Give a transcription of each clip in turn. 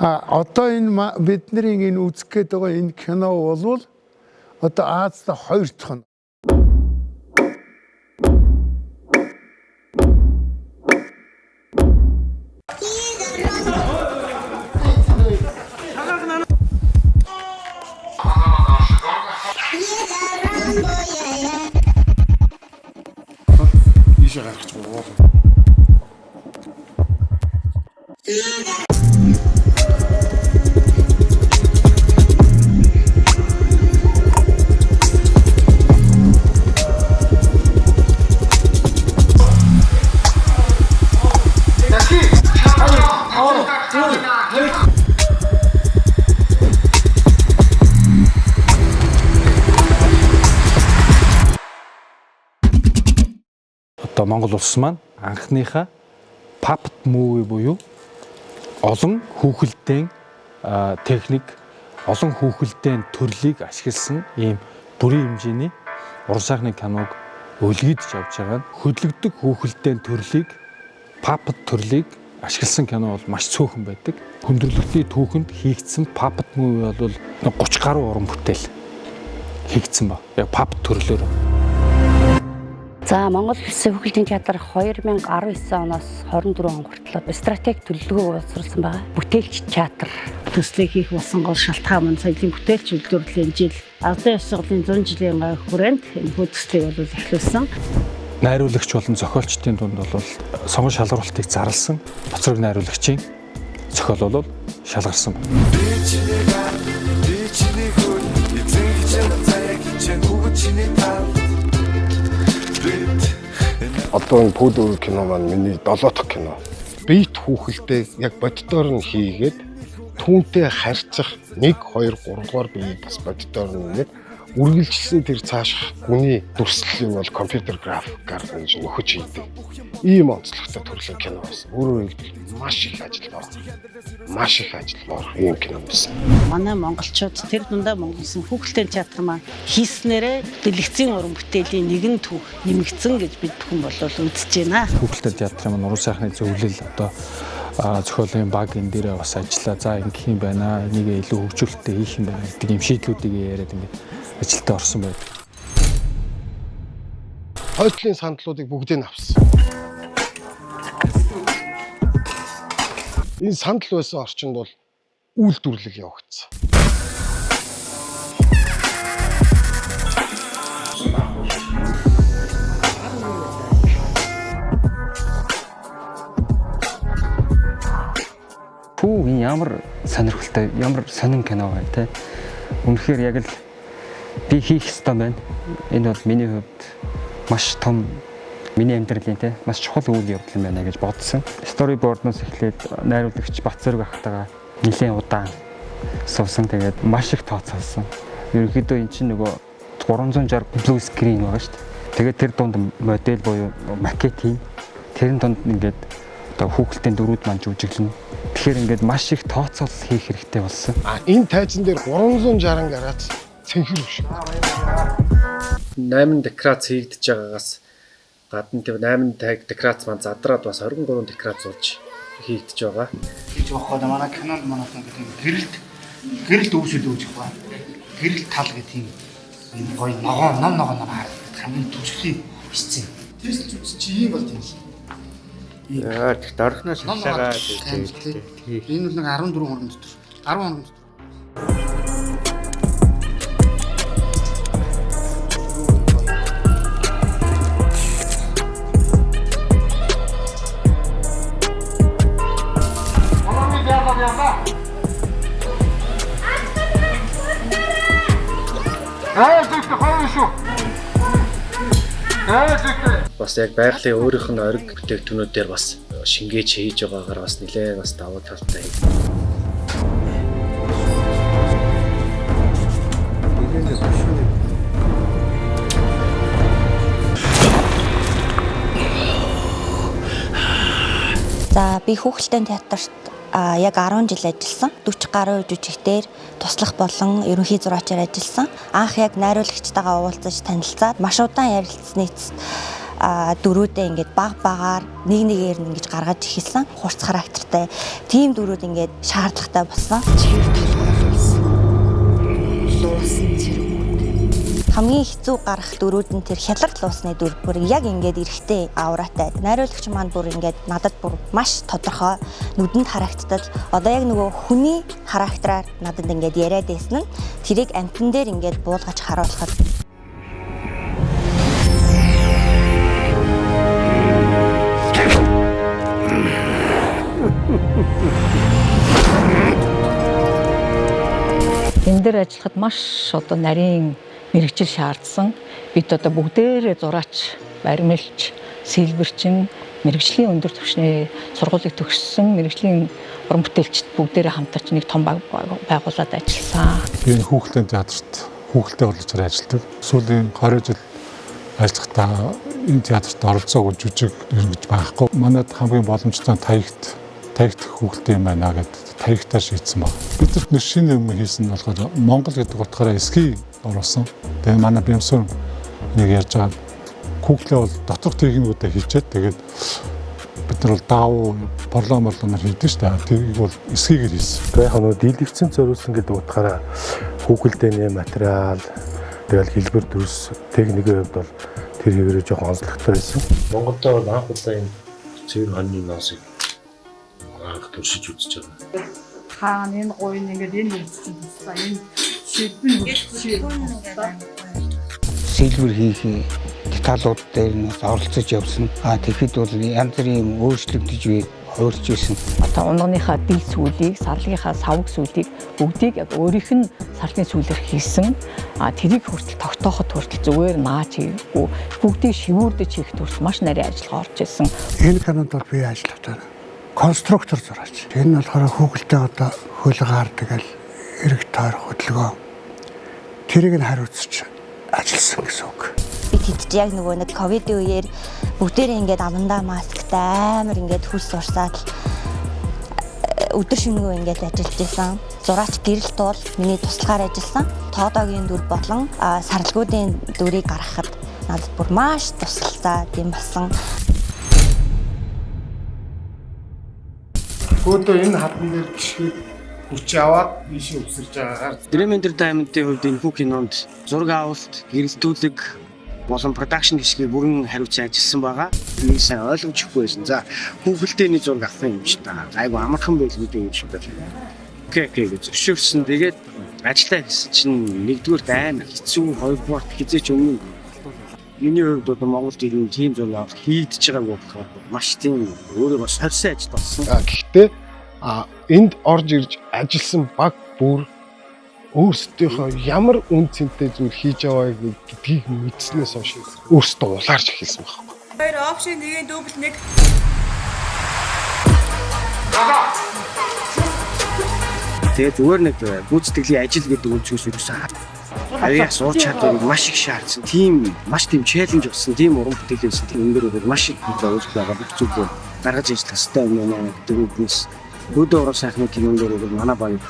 А одоо энэ бидний энэ үзэх гээд байгаа энэ кино болвол одоо Азид хоёр дахь нь. Ийшээ гарах гоо. Одоо Монгол улс маань анхныхаа puppet movie буюу олон хүүхэлдэйн техник, олон хүүхэлдэйн төрлийг ашигласан ийм бүрийн хэмжээний уран сайхны киног өлгийдж авч байгаа нь хөдлөгдөг хүүхэлдэйн төрлийг puppet төрлийг ашигласан кино бол маш цөөхөн байдаг. Хүндрэлтийн түүхэнд хийгдсэн puppet movie бол 30 гаруй уран бүтээл хийгдсэн ба. Яг puppet төрлөөр. За, Монгол Улсын хүүхэлдэйн театр 2019 оноос 24 он хүртэл стратеги төлөвлөгөө боловсруулсан байгаа. Бүтээлч театр төслийг хийх болсон гол шалтгаан нь соёлын бүтээлч үйлдвэрлэлийн жил, Алдан ёсголын 100 жилийн гай хүрээнд энэхүү төслийг бол эхлүүлсэн. Найруулагч болон зохиолчдын дунд бол сонгон шалралтыг зарласан Боцрог найруулагчийн зохиол бол шалгарсан байна. Би чиний гар, би чиний хөл, эзэн хичээн заяа хичээн хүүхэд чиний тал. Бид Одоо энэ пүд кино маань миний 7 дахь кино. Бит хүүхэлдэй яг боддоор нь хийгээд түүнтэй харьцах 1 2 3 дугаар биеийг бас боддоор нь нэгээд үргэлжилсэн тэр цаашх гүний дүрслэлийг бол компьютер графикаар ингэж нөхөж хийдэг. Ийм онцлогтой төрлийн кино байсан. Өөрөөр хэлбэл маш их ажил орох. Маш их ажил орох ийм кино байсан. Манай монголчууд тэр дундаа Монгол Улсын хүүхэлдэйн театр маань хийснээрээ дэлгэцийн уран бүтээлийн нэгэн түүх нэмэгдсэн гэж бид бүхэн бол үзэж байна. Хүүхэлдэйн театрын маань уран сайхны зөвлөл одоо зохиолын баг энэ дээрээ бас ажиллаа. За, ингэх юм байна. Энийг илүү хөгжүүлэлттэй хийх юм байна гэдэг юм шийдлүүдийг яриад ингээд ажилдаа орсон байдаг. Хойтлын сандлуудыг бүгдийг нь авсан. Энэ сандал байсан орчинд бол үйлдвэрлэл явагдсан. Пүү, энэ ямар сонирхолтой, ямар сонин кино вэ те. Үнэхээр яг л би хийх ёстой байна. Энэ бол миний хувьд маш том миний амьдралын те маш чухал үйл явдал юм байна гэж бодсон. Storyboard-наас эхлээд найруулагч Батцэрэг ахтайгаа нэлээд удаан суусан. Тэгээд маш их тооцоолсон. Ерөнхийдөө эн чинь нөгөө 360 blue screen байгаа шүү дээ. Тэгээд тэр дунд модель буюу макет хийн. Тэрэн дунд ингээд одоо хүүхэлдэйн дөрүүд маань жүжиглэнэ. Тэгэхээр ингээд маш их тооцоолол хийх хэрэгтэй болсон. А энэ тайзан дээр 360 градус цэнхэр хөшиг. 8 декорац хийгдэж байгаагаас гадна тэр 8 таг декорац маань задраад бас 23 декорац болж хийгдэж байгаа. Хийж явах гээд манай кинонд манайхан гэдэг юм гэрэлт гэрэлт өвсөл өгч явах. Гэрэлт тал гэдэг юм энэ гоё ногоон ном ногоон ном харагдах хамгийн түшглийн сцен. Тест үз чи ийм болт юм л. Яа, тэг дорхноос Ном шалгаа ногоон тий. Энэ бол нэг 14 хоног дотор 10 хоног дотор. Бас яг байгалийн өөрийнх нь ориг бүтээгдэхүүнүүдээр бас шингээж хийж байгаагаар бас нэлээд бас давуу талтай. За, би хүүхэлдэйн театрт яг 10 жил ажилласан. 40 гаруй жүжигтэр туслах болон ерөнхий зураачаар ажилласан. Анх яг найруулагчтайгаа уулзаж танилцаад маш удаан ярилцсаны эцэст Дүрүүдээ ингээд баг багаар нэг нэгээр нь ингэж гаргаж эхэлсэн. Хурц характертай тийм дүрүүд ингээд шаардлагатай болсон. Чир толгойлуулсан. Луусан цэргүүд. Хамгийн хэцүү гарах дүрүүд нь тэр хяларт луусны дүр бүр яг ингээд эрэхтэй ауратай. Найруулагч маань бүр ингээд надад бүр маш тодорхой нүдэнд харагдтал одоо яг нөгөө хүний характераар надад ингээд яриад байсан нь тэрийг амтан дээр ингээд буулгаж харуулхад. Энэ дээр ажиллахад маш одоо нарийн мэргэжил шаардсан. Бид одоо бүгдээрээ зураач, баримлч, сэлбэрчин, мэргэжлийн өндөр түвшний сургуулийг төгссөн мэргэжлийн уран бүтээлчид бүгдээрээ хамтарч нэг том баг байгуулад ажилласан. Би энэ хүүхэлдэйн театрт хүүхэлдэй боловсрол ажилладаг. Сүүлийн 20 жил ажиллахдаа энэ театрт оролцоогүй жүжиг ингэж байхгүй. Манайд хамгийн боломжтой таягт хүүхэлдэй юм байна гэд таягтаар шийдсэн баг. Бид нар нэг шинэ юм хийсэн нь болохоор Монгол гэдэг утгаараа эсхий оруулсан. Тэгээ манай Бямсур нэг ярьж байгаа хүүхлээ бол доторх техникүүдээ хийчээд тэгээд бид нар бол даав борлоо морлоноор хийдэж шүү дээ. Тэрийг бол эсхийгээр хийсэн. Тэгээ яг нөө дийлэгцэн зориулсан гэдэг утгаараа хүүхэлдэйний материал тэгэл хэлбэр дүрс техникийн хувьд бол тэр хэвээрээ жоохон онцлогтой байсан. Монголд бол анх удаа энэ цэвэр хоньны ноосыг анх туршиж үзэж байгаа. Хаана энэ гуйн ингээд энэ үс чинь туслаа. Энэ шилбэн тусдаа. Сэлбэр хийх деталууд дээр нь бас оролцож явсан. А тэгэхэд бол янз бүрийн юм өөрчлөгдөж хувирч ирсэн. Одоо унгааныхаа дил сүлийг, сарлгийнхаа савг сүлийг бүгдийг яг өөрийнх нь сарлын сүлээр хийсэн. А тэрийг хүртэл тогтооход хүртэл зүгээр нааж хийгээгүй. Бүгдийг шивүүрдэж хийхэд хүртэл маш нарийн ажиллагаа орж ирсэн. Энэ кинонд бол би ажиллахдаа конструктор зураач. Энэ нь болохоор хүүхэлдэй одоо хөлгаар тэгэл эрэг тойр хөдөлгөөн тэрийг нь хариуцж ажилласан гэсэн үг. Би тэд яг нөгөө нэг ковидын үеэр бүгдээрээ ингээд амандаа масктай амар ингээд хөлс урсаад өдөр шөнөгүй ингээд ажиллаж исэн. Зураач гэрэлт бол миний туслахаар ажилласан. Тоодогийн дүр болон сарлгуудын дүрийг гаргахад надад бүр маш тусалцаа тийм болсон. Хөөдөө энэ хадан дээр гიშгээд хүч аваад ийшээ өвсөрж байгаагаар Dream Entertainment-ийн хувьд энэ хүү кинонд зураг авалт, гэрэлтүүлэг болон production хэсгийг бүрэн хариуцсан ажилласан байгаа. Би сайн ойлгомжгүй байсан. За хүүхэлдэйний зураг авах юм шиг та. Айгу амархан байлгүй дээ юм шиг байна. Окей окей гэж зөвшөөрсөн. Тэгээд ажиллаа гэсэн чинь нэгдүгээрт амар хэцүү, хоёрдугаарт хизээч өмнө миний хувьд одоо Монголд ирэн тийм зураг авах хийдэж байгаагүй болохоор маш тийм өөрөө бас сольсон ажил болсон. Гэхдээ энд орж ирж ажилласан баг бүр өөрсдийнхөө ямар үн цэнтэй зүйл хийж яваа гэдгийг мэдснээс хойш өөрсдөө улаарч эхэлсэн байхгүй. 2 option 1-ийн дубль 1. Тэгээ зүгээр нэг гүйцэтгэлийн ажил гэдэг өнцгөөс ерөөсөө авиас уур чадварыг маш их шаардсан. Тийм маш тийм челленж болсон. Тийм уран бүтээл байсан. Тийм өндөр бол маш их ойлголт байгаа. Бүх зүйлээ гаргаж ажиллах хэрэгтэй юм байна гэдэг үгнээс өөдөө уран сайхны кинон дээр бол манай баг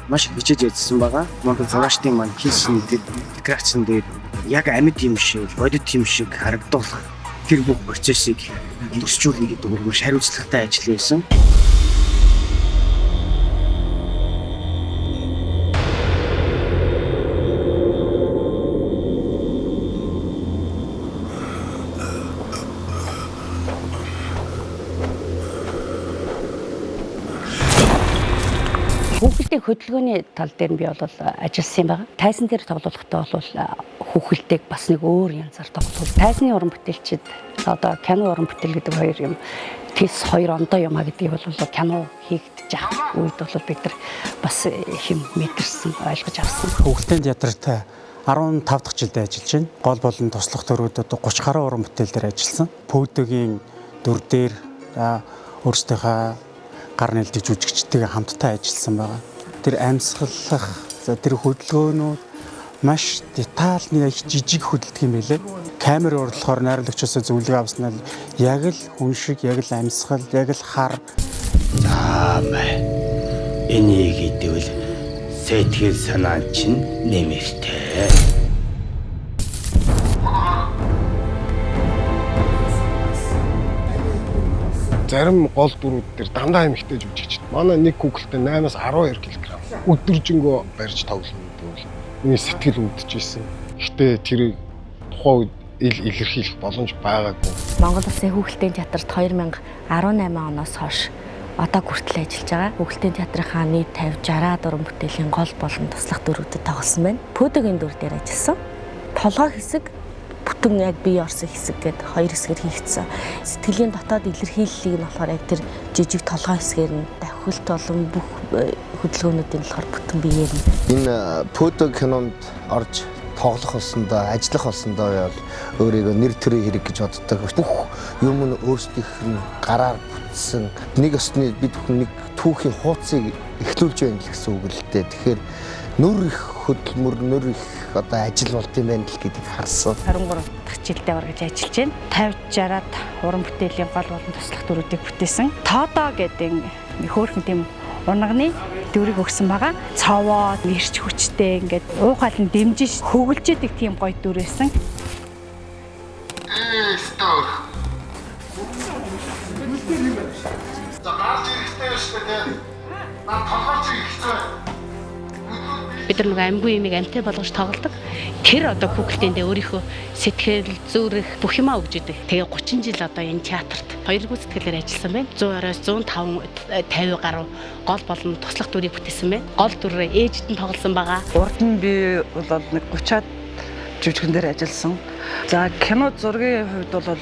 маш их хичээж ажилласан байгаа. Монгол зураачдын маань хийсэн декорацин дээр яг амьд юм шиг, бодит юм шиг харагдуулах тэр бүх процессыг өсчүүлнэ гэдэг нь маш хариуцлагатай ажил байсан. Хүүхэлдэйн хөдөлгөөний тал дээр нь би бол ажилласан юм байна. Тайзан дээр тоглохдоо бол хүүхэлдэйг бас нэг өөр янзаар тоглол. Тайзны уран бүтээлчид одоо кино уран бүтээл гэдэг хоёр юм тэс хоёр ондоо юм а гэдгийг бол кино хийгдэж байгаа үед бол бид нар бас их юм мэдэрсэн, ойлгож авсан. Хүүхэлдэйн театрт 15 дахь жилдээ ажиллаж байна. Гол болон туслах төрүүд одоо 30 гаруй уран бүтээл дээр ажилласан. Пөөдөгийн дүр дээр өөрсдийнхөө гар нэлдэг жүжигчтэйгээ хамтдаа ажилласан байгаа. Тэр амьсгалах, тэр хөдөлгөөнүүд маш детальны их жижиг хөдөлдөг юм байлээ. Камер орлохоор найруулагчаас зөвлөгөө авснаар яг л хүн шиг, яг л амьсгал, яг л хар. За мэ. Энийг идэвэл сэтгэл санаа чинь нэмэртэй. Зарим гол дүрүүд дээр дандаа эмэгтэй жүжигчд. Манай нэг хүүхэлтэй 8-аас 12 кг өдөржингөө барьж тоглоно гэдэг бол миний сэтгэл өвдөж исэн. Гэхдээ тэр тухайн үед ил илэрхийлэх боломж байгаагүй. Монгол Улсын хүүхэлдэйн театрт 2018 оноос хойш одоо хүртэл ажиллаж байгаа. Хүүхэлдэйн театрынхаа нийт 50 60 уран бүтээлийн гол болон туслах дүрүүдэд тоглосон байна. Пөөдөгийн дүр дээр ажилласан. Толгой хэсэг бүтэн яг бие орсон хэсэг гээд хоёр хэсгээр хийгдсэн. Сэтгэлийн дотоод илэрхийллийг нь болохоор яг тэр жижиг толгой хэсгээр нь давхилт болон бүх хөдөлгөөнүүдийн болохоор бүтэн биеэр нь. Энэ Пөөдө кинонд орж тоглох болсондоо, ажиллах болсондоо бол өөрийгөө нэр төрийн хэрэг гэж боддог. Бүх юм нь өөрсдийнх нь гараар бүтсэн. Нэг ёсны бид бүхэн нэг түүхийн хууцыг эхлүүлж байна л гэсэн үг л дээ. Тэгэхээр нүр их хөдөлмөр, нүр их одоо ажил болд юм байна л гэдгийг харсан. 23 дахь жилдээ баргаж ажиллаж байна. 50 60-аад уран бүтээлийн гол болон туслах дүрүүдийг бүтээсэн. Тоодоо гэдэг нэг хөөрхөн тийм унагны дүрийг өгсөн байгаа. Цовоо, эрч хүчтэй ингээд уухаал нь дэмжиж хөглөж идэг тийм гоё дүр байсан. За гарч ирэхтэй шүү дээ. Наа толгой чи ихцээ. Бид нар нэг амьгүй юмыг амьтай болгож тоглодог. Тэр одоо хүүхэлдэйндээ өөрийнхөө сэтгэл, зүрх бүх юмаа өгж идэг. Тэгээ 30 жил одоо энэ театрт хоёргүй сэтгэлээр ажилласан байна. 120-оос 105 50 гаруй гол болон туслах дүрийг бүтээсэн байна. Гол дүрээ ээжид нь тоглосон байгаа. Урд нь би бол нэг 30-аад жүжигэн дээр ажилласан. За кино зургийн хувьд бол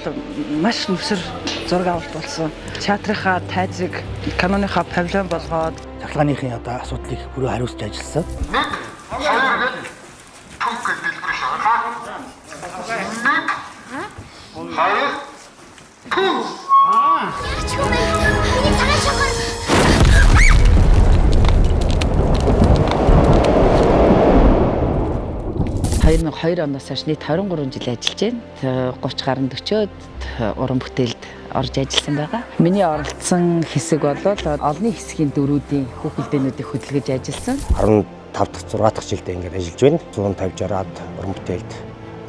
маш нүсэр зураг авалт болсон. Театрынхаа тайзыг киноныхаа павильон болгоод цахилгааныхын одоо асуудлыг бүрөө хариуцж ажилласан. 1 2 гэл түнх гэл дэлбэр шахаа. 1 2 түнх. Аа. Миний цагаан шокор. 2002 оноос хойш нийт 23 жил ажиллаж байна. 30 гаруй 40-од уран бүтээлд орж ажилласан байгаа. Миний оролцсон хэсэг бол олонний хэсгийн дөрүүдийн хүүхэлдэйнүүдийг хөдөлгөж ажилласан. 15 дахь 6 дахь жилдээ ингээд ажиллаж байна. 150 60-аад уран бүтээлд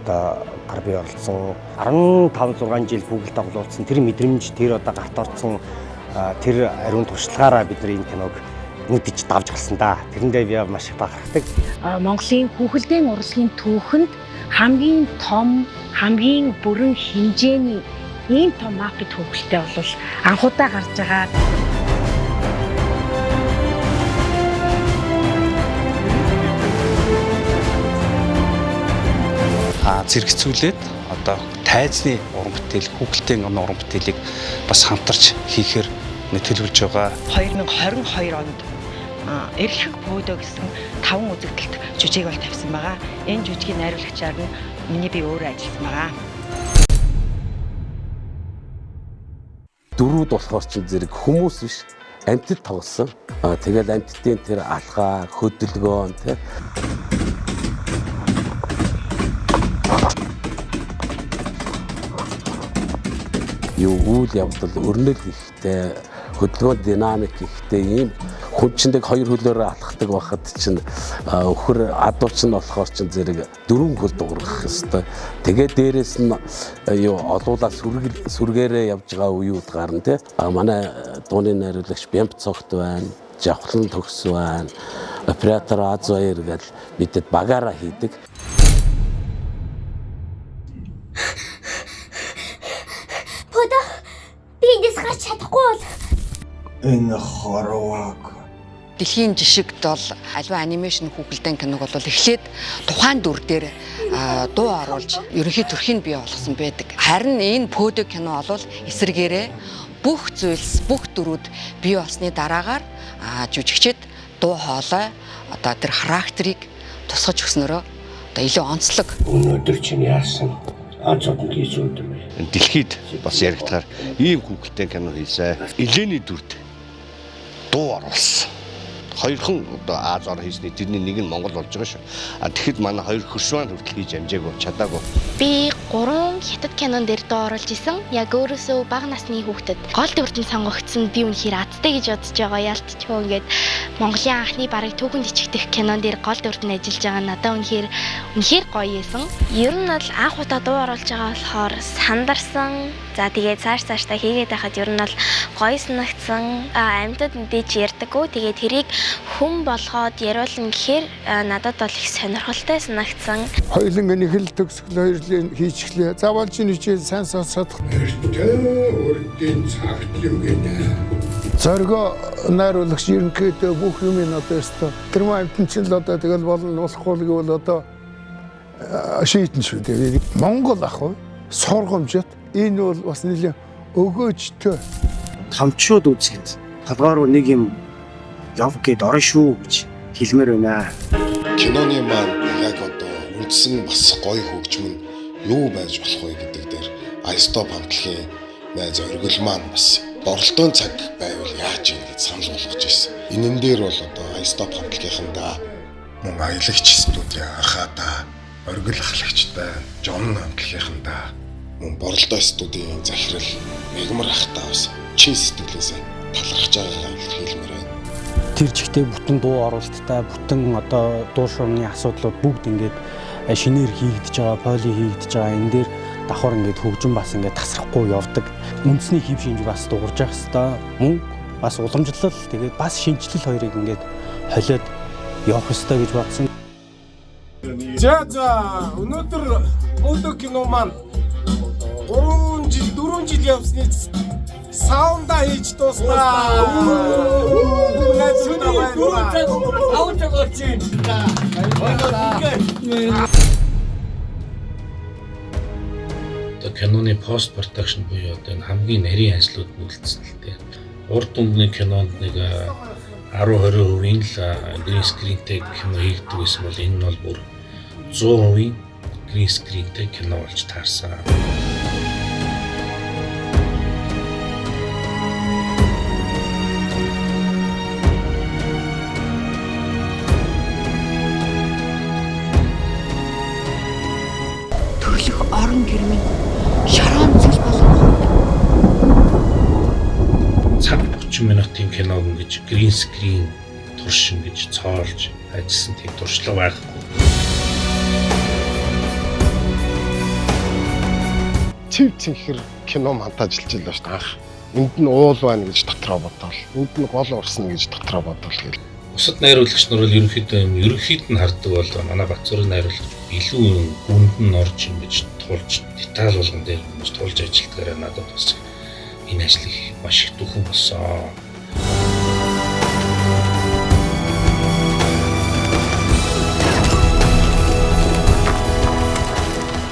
одоо гар бие оролцсон 15 6 жил хүүхэл тоглуулсан тэр мэдрэмж тэр одоо гарт орсон тэр ариун туршлагаараа бид нар энэ киног нүдэж давж гарсан да. Тэрэндээ би маш их бахархдаг. Монголын хүүхэлдэйн урлагийн түүхэнд хамгийн том, хамгийн бүрэн хэмжээний ийм том маппет хүүхэлтэй бол анхудаа гарч байгаа. Зэрэгцүүлээд одоо тайзны уран бүтээл, хүүхэлдэйн уран бүтээлийг бас хамтарч хийхээр төлөвлөж байгаа. 2022 онд Эрэлхэг Пөөдөө гэсэн 5 үзэгдэлт жүжиг бол тавьсан байгаа. Энэ жүжигийн найруулагчаар нь миний би өөрөө ажилласан байгаа. Дөрүүд болохоор чинь зэрэг хүмүүс биш амьтад тоглосон. Тэгэл амьтдын тэр алхаа, хөдөлгөөн тэ. Юу үйл явдал өрнөл ихтэй, хөдөлгөөн динамик ихтэй ийм хүн чинь нэг хоёр хөлөөр алхдаг байхад чинь өхөр адууч нь болохоор чинь зэрэг дөрвөн хөл дуурах хэвээр. Тэгээ дээрэс нь юу олуулаа сүргээрээ явж байгаа үеуд гарна тий. Манай дууны найруулагч Бямб цогт байна, Жавхлан төгс байна, оператор Аз баяр гэл бидэд багаараа хийдэг. Пөөдөө би эндээс гарч чадахгүй бол энэ хорвоог Дэлхийн жишгт бол аливаа анимашн хүүхэлдэйн киног бол эхлээд тухайн дүр дээр дуу оруулж ерөнхий төрхийг бий болгосон байдаг. Харин энэ Пөөдөө кино бол эсрэгээрээ бүх зүйлс, бүх дүрүүд бий болсны дараагаар жүжигчид дуу хоолой одоо тэр характерыг тусгаж өгснөрөө одоо илүү онцлог. Өнөөдөр чинь яасан онцгой хийсэн өдөр. Дэлхийд бас яригдахаар ийм хүүхэлдэйн кино хийсэн. Элэний дүрд дуу оруулсан. Хоёрхан одоо Аз орон хийсний тэрний нэг нь Монгол болж байгаа шүү. А тэгэхэд манай хоёр хөрш маань хүртэл хийж амжаагүй, чадаагүй. Би 3 хятад кинон дээр дуу оруулж исэн. Яг өөрөөсөө бага насны хүүхдэд гол дүрдэн сонгогдсон, би үнэхээр азтай гэж бодож байгаа. Ялтчгүй ингээд Монголын анхны бараг түүхэнд ичигдэх кинон дээр гол дүрдэн ажиллаж байгаа надаа үнэхээр үнэхээр гоё байсан. Ер нь бол анх удаа дуу оруулж байгаа болохоор сандарсан. За тэгээд цааш цаашдаа хийгээд байхад ер нь бол гоё санагдсан. Амьтад мэдээж ярьдаггүй. Тэгээд тэрийг хүн болгоод яриулна гэхээр надад бол их сонирхолтой санагдсан. Хоёуланг нь хэл төгсгөл хоёрлын хийчихлээ. Заавал чинь хичээл сайн сонсоод. Эртээ урдын цагт юм гинэ. Зоригоо найруулагч ерөнхийдөө бүх юм нь одоо өстө. Тэр маа амьтан чинь л одоо тэгэл болно болохгүй гэвэл одоо шийдэн шүү дээ. Монгол ах уу сургамжит энэ бол бас нэлээд өгөөжтэй. Томчууд үзэхэд толгой руу нэг юм яв гээд орно шүү гэж хэлмээр байна. Киноны маань яг одоо үндсэн бас гоё хөгжим нь юу байж болох вэ гэдэг дээр iStop хамтлагийн найз оргил маань бас боролтойн цаг байвал яаж юм гэж санал болгож ирсэн. Энэн дээр бол одоо iStop хамтлагийнхандаа мөн аялагч студийн анхаадаа оргил ахлагчтай Жон хамтлагийнхандаа мөн боролдой студийн захирал Мегмар ахтаа бас чин сэтгэлээсээ талархаж байгаагаа илэрхийлмээр байна. Тэр чигтээ бүтэн дуу оруулалттай, бүтэн одоо дуу шуурны асуудлууд бүгд ингээд шинээр хийгдэж байгаа, поли хийгдэж байгаа. Энэ дээр давхар ингээд хөгжим бас ингээд тасрахгүй явдаг. Үндэсний хэв шинж бас дуурж явах хэвээр мөн бас уламжлал, тэгээд бас шинэчлэл хоёрыг ингээд холиод явах хэвээр гэж бодсон. За за өнөөдөр Пөөдө кино маань 3 жил 4 жил явсны саунда хийж дууслаа. 4 цаг 5 цаг орж байна. Одоо киноны пост продакшн буюу одоо энэ хамгийн нарийн ажлууд нь үлдсэн л дээ. Урд өмнө кинонд нэг 10 20% л green screen-тэй кино хийгдэг байсан бол энэ нь бол бүр 100% green screen-тэй кино болж таарсан. Төрлөх орон гэр минь шороон цэл болгох. Цаг 30 минутын киног ингэж green screen туршин гэж цоолж ажилласан тийм туршлага байхгүй. Цэв цэнхэр кино монтажлж илээ шүү дээ анх. Энд нь уул байна гэж дотроо бодоол. Энд нь гол урсна гэж дотроо бодоол гэл. Бусад найруулагч нар бол ерөнхийдөө юм ерөнхийд нь хардаг бол манай Батцөрийн найруулагч илүү юм гүнд нь орж ингэж тулж деталь болгон дээр ингэж тулж ажилладгаараа надад бас энэ ажил их маш их дөхөн болсон.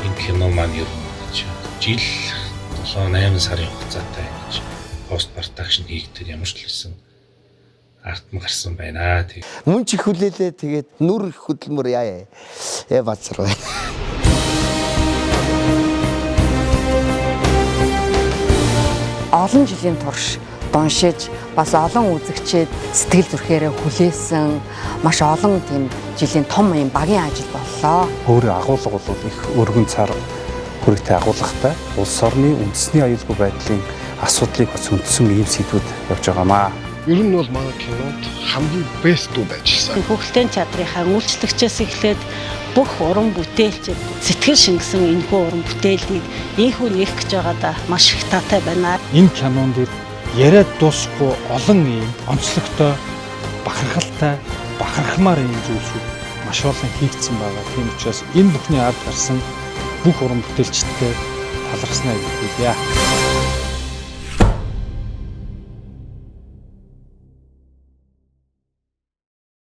Энэ кино маань ер нь гэж жил 7-8 сарын хугацаатай ингэж пост продакшн хийгдэг ямар ч л байсан арт нь гарсан байна. Тэг. Мөн ч их хүлээлээ, тэгээд нүр их хөдөлмөр яа яа бацар байна. Олон жилийн турш доншиж бас олон үзэгчид сэтгэл зүрхээрээ хүлээсэн маш олон тийм жилийн том юм багийн ажил боллоо. Өөрийн агуулга бол их өргөн цар хүрэгтэй агуулгатай улс орны үндэсний аюулгүй байдлын асуудлыг бас үндсэн ийм сэдвүүд явж байгаамаа. Ер нь бол манай кинонд хамгийн бест үү байжсэн. Хүүхэлдэйн театрынхаа үйлчлэгчээс эхлээд бүх уран бүтээлчид сэтгэл шингэсэн энэхүү уран бүтээлийг энэхүү нээх гэж байгаадаа маш их таатай байна. Энэ кинон дээр яриад дуусахгүй олон ийм онцлогтой, бахархалтай, бахархмаар ийм зүйлсүүд маш олон хийгдсэн байгаа. Тийм учраас энэ бүхний ард гарсан бүх уран бүтээлчдэд талархснаа илэрхийлье.